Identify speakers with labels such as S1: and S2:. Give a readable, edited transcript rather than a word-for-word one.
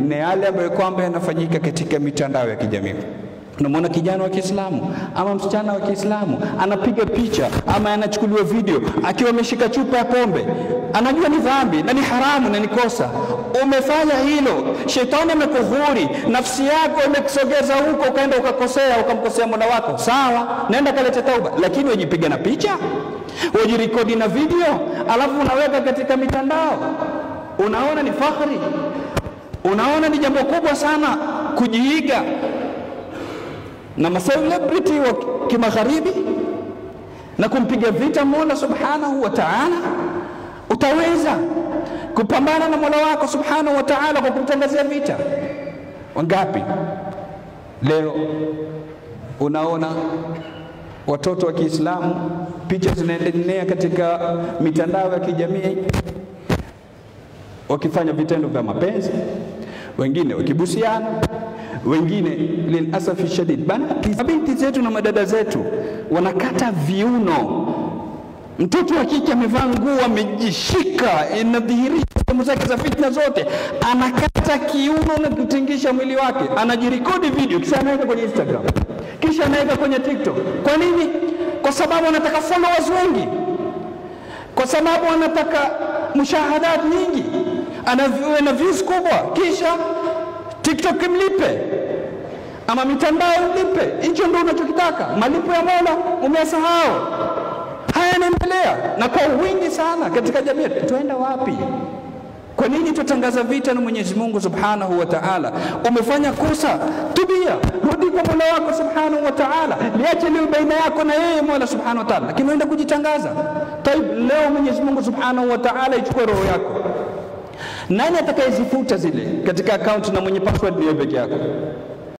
S1: Ni yale ambayo kwamba yanafanyika katika mitandao ya kijamii. Unamwona kijana wa Kiislamu ama msichana wa Kiislamu anapiga picha ama anachukuliwa video akiwa ameshika chupa ya pombe, anajua ni dhambi na ni haramu na ni kosa. Umefanya hilo, shetani amekughuri, nafsi yako imekusogeza huko, ukaenda ukakosea, ukamkosea Mola wako. Sawa, nenda kalete tauba, lakini wajipiga na picha, wajirekodi na video, alafu unaweka katika mitandao. Unaona ni fakhri, unaona ni jambo kubwa sana kujiiga na maselebrity wa kimagharibi na kumpiga vita Mola Subhanahu wa Ta'ala. Utaweza kupambana na Mola wako Subhanahu wa Ta'ala kwa kumtangazia vita? Wangapi leo unaona watoto wa Kiislamu picha zinaendelea katika mitandao ya kijamii wakifanya vitendo vya mapenzi, wengine wakibusiana, wengine lilasafi shadid, bana binti zetu na madada zetu wanakata viuno. Mtoto wa kike amevaa nguo, amejishika, inadhihirisha sehemu zake za fitna zote, anakata kiuno na kutingisha mwili wake, anajirekodi video, kisha anaweka kwenye Instagram, kisha anaweka kwenye TikTok. Kwa nini? Kwa sababu anataka followers wengi, kwa sababu anataka mushahadat nyingi, ana views kubwa, kisha TikTok imlipe ama mitandao imlipe. Hicho ndio unachokitaka. Malipo ya Mola umeyasahau. Haya yanaendelea na kwa wingi sana katika jamii. Tuenda wapi? Kwa nini tutangaza vita na Mwenyezi Mungu Subhanahu wa Ta'ala? Umefanya kosa, tubia, rudi kwa Mola wako Subhanahu wa Ta'ala, liache leo baina yako na yeye Mola Subhanahu wa Ta'ala, lakini unaenda kujitangaza. Taib, leo Mwenyezi Mungu Subhanahu wa Ta'ala ichukue roho yako, nani atakayezifuta zile katika account na mwenye password ni wewe peke yako?